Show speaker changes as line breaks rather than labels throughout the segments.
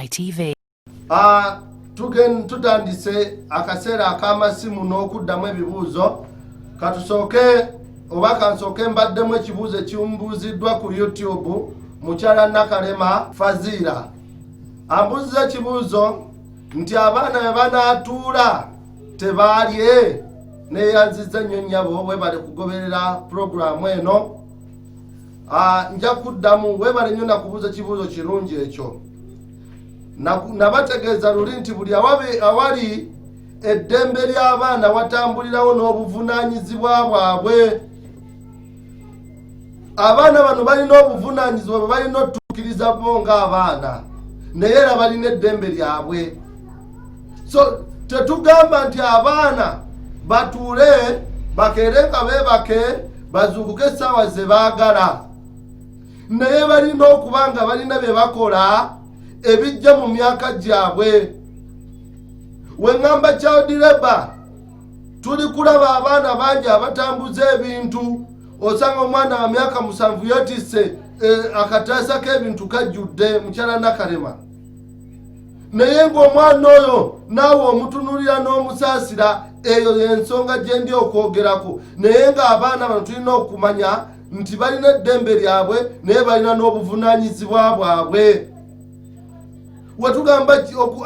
ITV.
Ah, tutandise akaseera ak'amasimu n'okuddamu ebibuuzo. Katusooke oba kansooke mbaddemu ekibuuzo ekimbuuziddwa ku YouTube. Mukyala Nakalema Faziira ambuuziza ekibuuzo nti abaana bwe banaatuula tebaalye. Neeyanzizza nnyo nnyabo, webale kugoberera pulogulaamu eno. Ah, nja kuddamu. Webale nnyo nakubuuza ekibuuzo kirungi ekyo. Nabategeeza luli nti buli awali eddembe ly'abaana watambulirawo n'obuvunaanyizibwa bwabwe. Abaana bano balina obuvunaanyizibwa bwe balina otuukiriza bo ng'abaana, naye era balina eddembe lyabwe. So tetugamba nti abaana batuule bakeere nga beebake, bazuukuke essaawa ze baagala, naye balina okuba nga balina bye bakola ebijja mu myaka gyabwe. We ŋŋamba child labor, tuli kulaba abaana bangi abatambuza ebintu. Osanga omwana wa myaka 7 yetisse akataasa k'ebintu kajjudde, mukyala Nakalema, naye ng'omwana oyo naawe omutunulira n'omusaasira. Eyo yensonga gye ndi okwogerako. Naye ng'abaana bano tulina okumanya nti balina eddembe lyabwe, naye balina n'obuvunaanyizibwa bwabwe. Wetugamba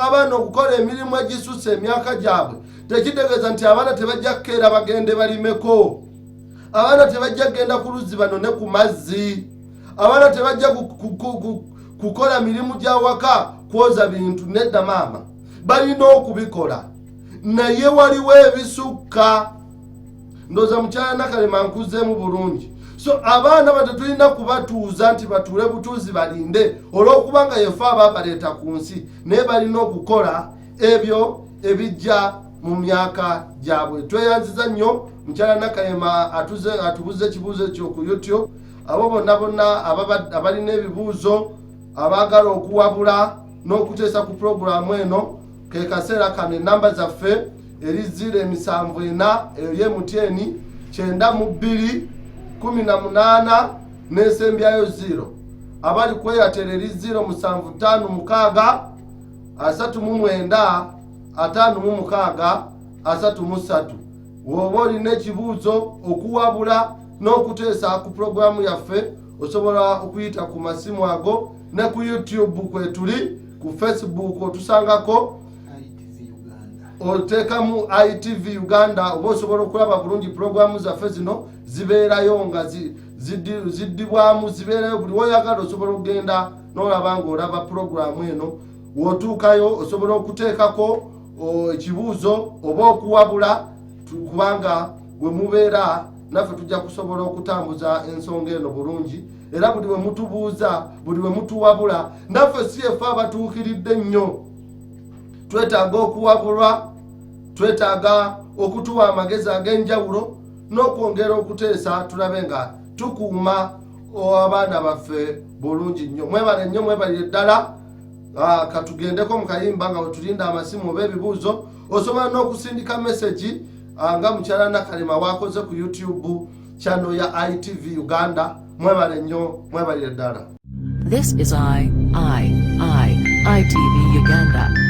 abaana okukola emirimu egisussa emyaka gyabwe, tekitegeeza nti abaana tebajja kukeera bagende balimeko, abaana tebajja kugenda ku luzzi banone ku mazzi, abaana tebajja kukola mirimu gya waka, kwoza bintu. Nedda maama, balina okubikola, naye waliwo ebisukka. Ndowooza mukyala Nakalema nkuzeemu bulungi. So abaana ba tetulina kubatuuza nti batuule butuuzi balinde olw'okuba nga yefe ababaleeta ku nsi, naye balina okukola ebyo ebijja mu myaka gyabwe. Tweyanziza nnyo mukyala Nakalema atubuze ekibuuzo ekyo ku YouTube. Abo bonna bonna abalina ebibuuzo, abaagala okuwabula n'okuteesa ku pulogulaamu eno, ke kaseera kano. Enamba zaffe eri 074, eyo ye MTN, 92 18 n'esembyayo 0. Abali ku Airtel eri 0756 39 56 33. Bw'oba olina ekibuuzo, okuwabula n'okuteesa ku pulogulaamu yaffe, osobola okuyita ku masimu ago. Ne ku YouTube kwetuli, ku Facebook otusangako, oteekamu ITV Uganda, oba osobola okulaba bulungi pulogulaamu zaffe zino. Zibeerayo nga ziddibwamu, zibeerayo buli woyagala. Osobola okugenda n'olaba ng'olaba pulogulaamu eno. W'otuukayo osobola okuteekako ekibuuzo oba okuwabula, kubanga bwe mubeera naffe tujja kusobola okutambuza ensonga eno bulungi. Era buli we mutubuuza, buli we mutuwabula, naffe si efe abatuukiridde nnyo. Twetaaga okuwabulwa, twetaaga okutuwa amagezi ag'enjawulo n'okwongera okuteesa, tulabe nga tukuuma abaana baffe bulungi nnyo. Mwebale nnyo, mwebalire ddala. Ah, katugendeko mu kayimba nga wetulinda amasimu oba ebibuuzo. Osobola n'okusindika message nga mukyala Nakalema wakoze ku YouTube channel ya ITV Uganda. Mwebale nnyo, mwebalire ddala.
This is I, I, I, ITV Uganda.